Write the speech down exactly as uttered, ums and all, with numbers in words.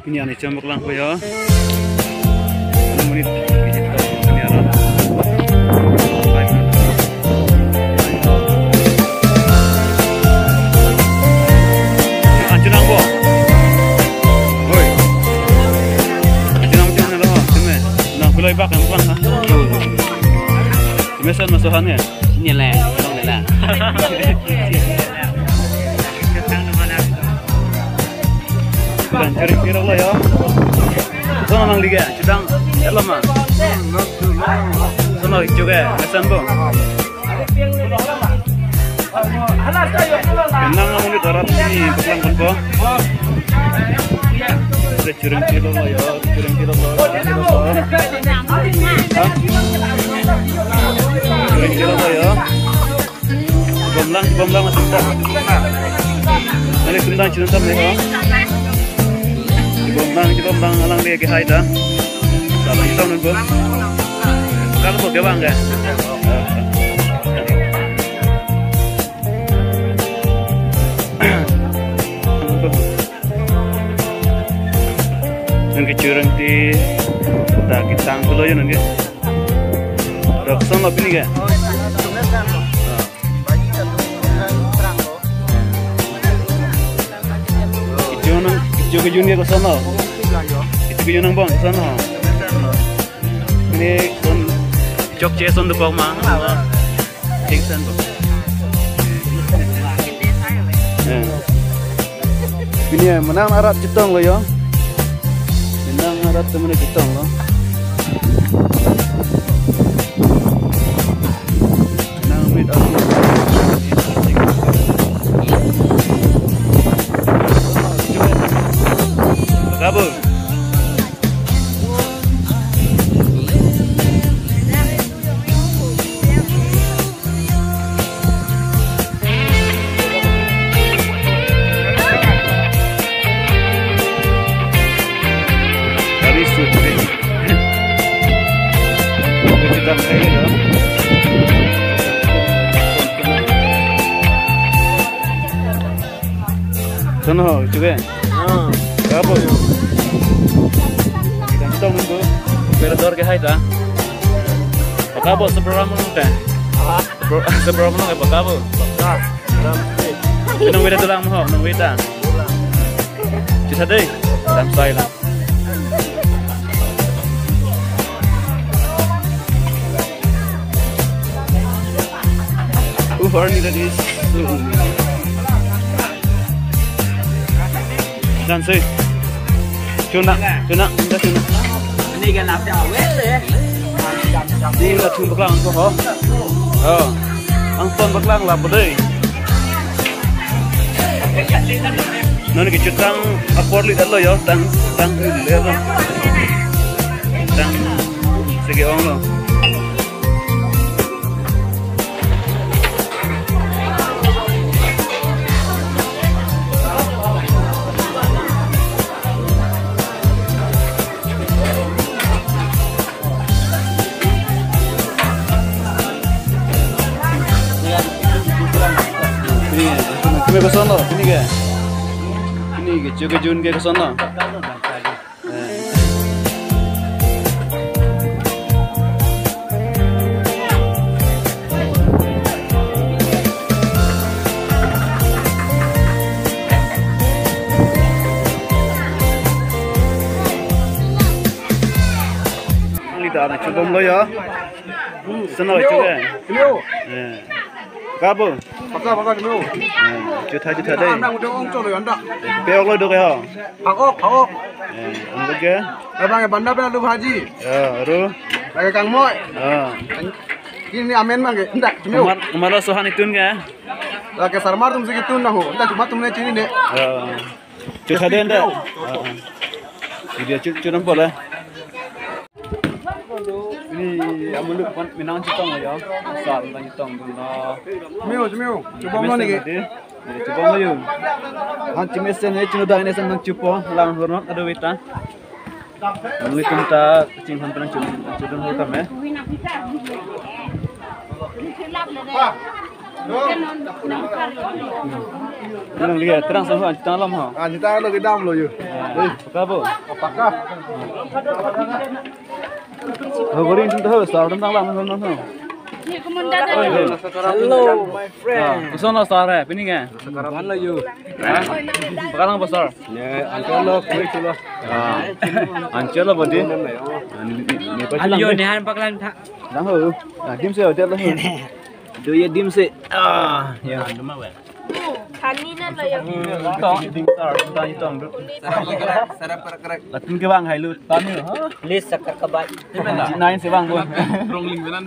Pini arni chom paklangpo ho. Ano monit visit ko pini arat. Anchunang bo. Hoi. Anchunang, anchunang lo. Sime. Nang puloi bak nang pulang ha. Sime san masohan ya. Sini le, tolong le la. Dan curi-curi lo ya. Sono nangli ke, chedang, elo ma. Sono ichu ke, kesan bo. Penang namun di darat ini, pulang kan bo. Ada curi-curi lo ya, curi-curi lo, curi-curi lo. Hah? Curi-curi lo ya. Bomlang, bomlang, masuk ta. Nanglitum dang chun tam le ho. Bomlang, bomlang alangli kehai ta. Salam hitam nunggu. Kalau bo kevang ke. Nang kechurang ti ta kitang kulo yo nang ke. Rok sono pini ke. Ijo nang, ijo kejun ke kosono. Ijo kejun nang bong kosono. Ini son chokche son dukok ma. Thingsan bo. Eh. Pini ya, menang arat chetong lo yo. Menang arat temen chetong lo. Menang mit aku. Kabur. Dari Sutri. Kita main dong. Sono ho, ichu ke? Ah. Kapo? Kita nunggu. Operador kehai ta. Pakapo seberapa menit ta? Ah. Pro-, seberapa menit pakapo? Ah, dalam sih. Nunggu ta dolang mo, nunggu ta. Cisa deh, dalam saya lah. Upar ni tadi. Dan sih. Chuna, chuna, minta chuna. Ini kan apa awal ya? Ini latum paklang ko ho. Oh. Angton paklang la bodei. Non kechutang apor li dalo yo, tang, tang le lo. Tang sigi ong lo. Pini, pini koson lo, pini ke? Pini ke, jo kejun ke koson lo? Ang ida na chubom lo ya. Seno chule. Kilo. Eh. Kabu. Paka, paka, kilo. Eh, jutha, jutha dei. Anda udah ong cholo anda. Peok lo dok ya. Pakok, pakok. Eh, ang dok ya. Abang ya banda pena lu bhaji. Ya, aru. Lagi kangmoi. Ya. Ini amen mang ke. Ndak, cemil. Kemar, kemar lo sohan itun ke? Lagi sarmar tum sigi tun nahu. Ndak cuma tum ne chini ne. Ya. Jutha dei ndak. Video chut chut nampol eh. Ini amuluk pan menang chitong ya. Asal menang chitong dun na. Miu, miu. Coba mana ke? Jadi coba mayu. Han chimesen eh chino dai nesen nang chupo lang hornok ada wita. Nang itum ta ching han penang chun chun ho kame. Nang lihat, terang sama, terang lam ha. Ah, kita lo kedam lo yo. Paka bo. Paka. Oh, goreng sum tahu, star tentang lam, no, no, no. Hello, my friend. Koson lo star hai, pini ke? Bukan lo yo. Pakalang besar. Ne, anchor lo, kulit lo. Anchor lo bodi. Aljo nehan paklang tha. Nang ho. Dim se hotel lo. Do ye dim se. Ah, ya. Khani na lo yo. Tong, ding star, tong, tong. Latin ke bang hai lu. Tani, ha? Please sakar kabai. Nine se bang bo. Rongling benan.